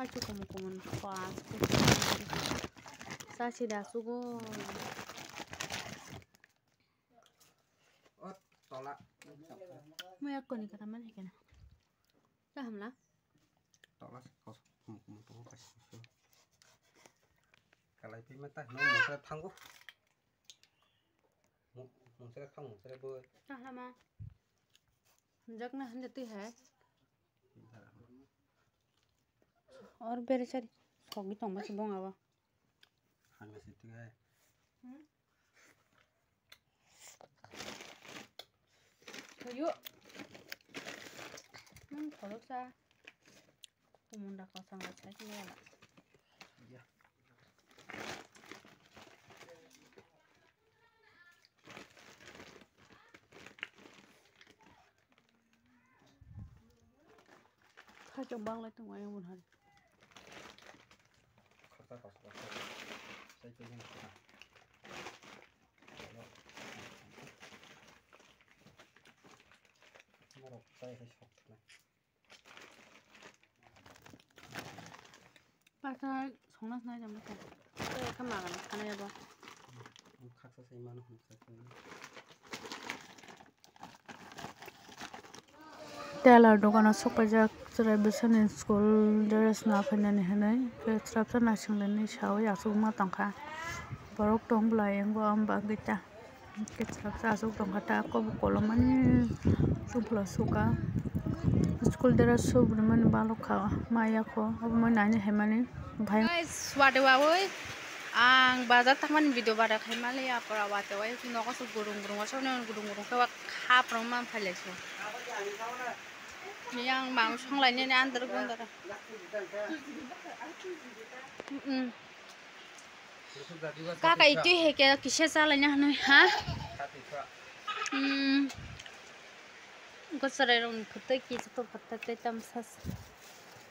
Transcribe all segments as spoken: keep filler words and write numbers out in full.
Kachu kumun kumun kha. Sa sida sugo. O tola. Muya koni kata man hekena. Ta hamla. Tola se kos kumun kumun tongo kaisa. Kalai pi mata no mata thango. Mungsere thang mungsere bo. Kahama. Jakna hande twi hai. Or bere sari. Sogi tongma si bong abo. Hande si twi hai. Tuyo. Hmm, khoroksa. Kumun da kosong rok sai khe mela. Khacho bang lai tongo ayang bun hari. Khoroksa kosong rok sai khe mela. Norok chai hai sok thangna. Pasa songna sinai jang bwkha. Tei khe magan sanai abo. Khaksa sai mano hwnsa khe. Tailor dogano sokpaijak chwrai bwsani school dress na phainani hwnwi khe chwrapsa naisinglaini sawi achukma tongkha. Borok tong bwlai wngo am bagwi ta. Khe chwrapsa aswk tongkha ta, kobok kolomani chumphla suka. School dress sub rimani balok kha, maya kho, obo mani nani haimani. Guys, wate wawi ang bazar thangmani video bara khaimaliya, pora wate wai nogo se gurung gurung, aswk nang gurung gurung khe wa kha prong man phailaisu. Yang mang songlainani andar gundar. Mm-mm. Kaka, itu he khe kisa chalaina hwnwi, ha? Hmm. Gosrai rokni khwtwi kisa to khwtwi tei tamsa.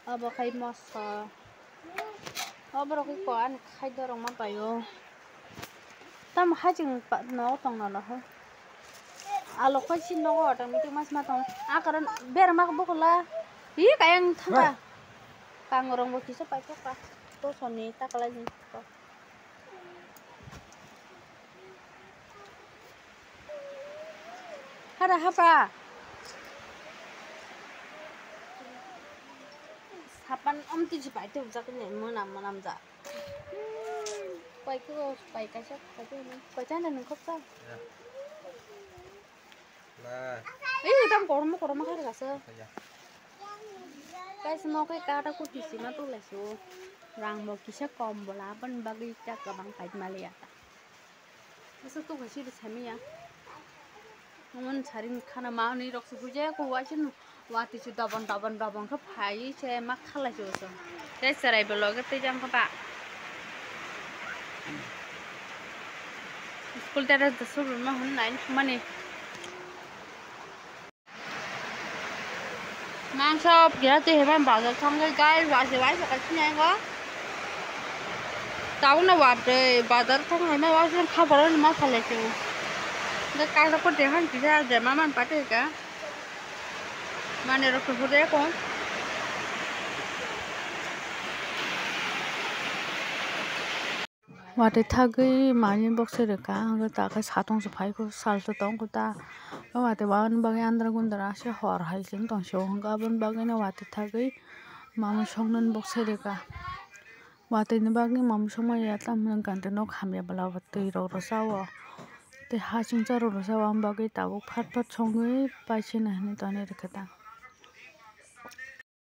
Abo khai moso. Oborok khe ko ani khai dorok ma paio. Tamo hai chwng pa-, nogo tongna lo ho. Alo khai si nogo automatic mas ma tong. A karon berma bukhula. Hi kayang thangka. Kangrong bo kisa paithok ka. To soni takalai ni. Hara hapa. Sapan om tiji paithok jak ni monam monam ja. Pai ko pai kaisa pai ko ni pai chanda nung khop sa. Ei, tam kormo kormo khai rega se. Guys, mo khe kata kuti sima tulai su. Rang bo kisa kom bola, aboni bagwi ta kabang kai maliya ta. Masa tu kasi di sami ya. Mon saring khana ma ni rok su buje ko wa chin wa ti su daban daban daban kha phai se ma khalai su so. Te serai bo loge te jang kha ba. School te res da su ma hun nai mani. Mangso kira twi heban bazar thangwi guys, waise waise kaisa sinai go. Tabukno watwi bazar thang hai ma waise kha borok ni ma salai se. Hwnkhe kaisa photo han kisa je ma man pate ka. Mane rok kuphur de ko. Watwi thagwi mani bokse rwkha, hwnkhe ta khe satong se phai kho, sal se tong kho ta. O watwi bagwi andra gundra se hor hai se wng tong se o, hwnkhe aboni bagwino watwi thagwi mamung soknani bokse rwkha. Watwi ni bagwi mamung sokma ya tamo hwnkha hwnkhe nok hamya bwla bo twi rok rwsa o, tei hasingcha rok rwsa o, aboni bagwi tabuk phat phat songwi paisina hinwi tonwi rwkha ta.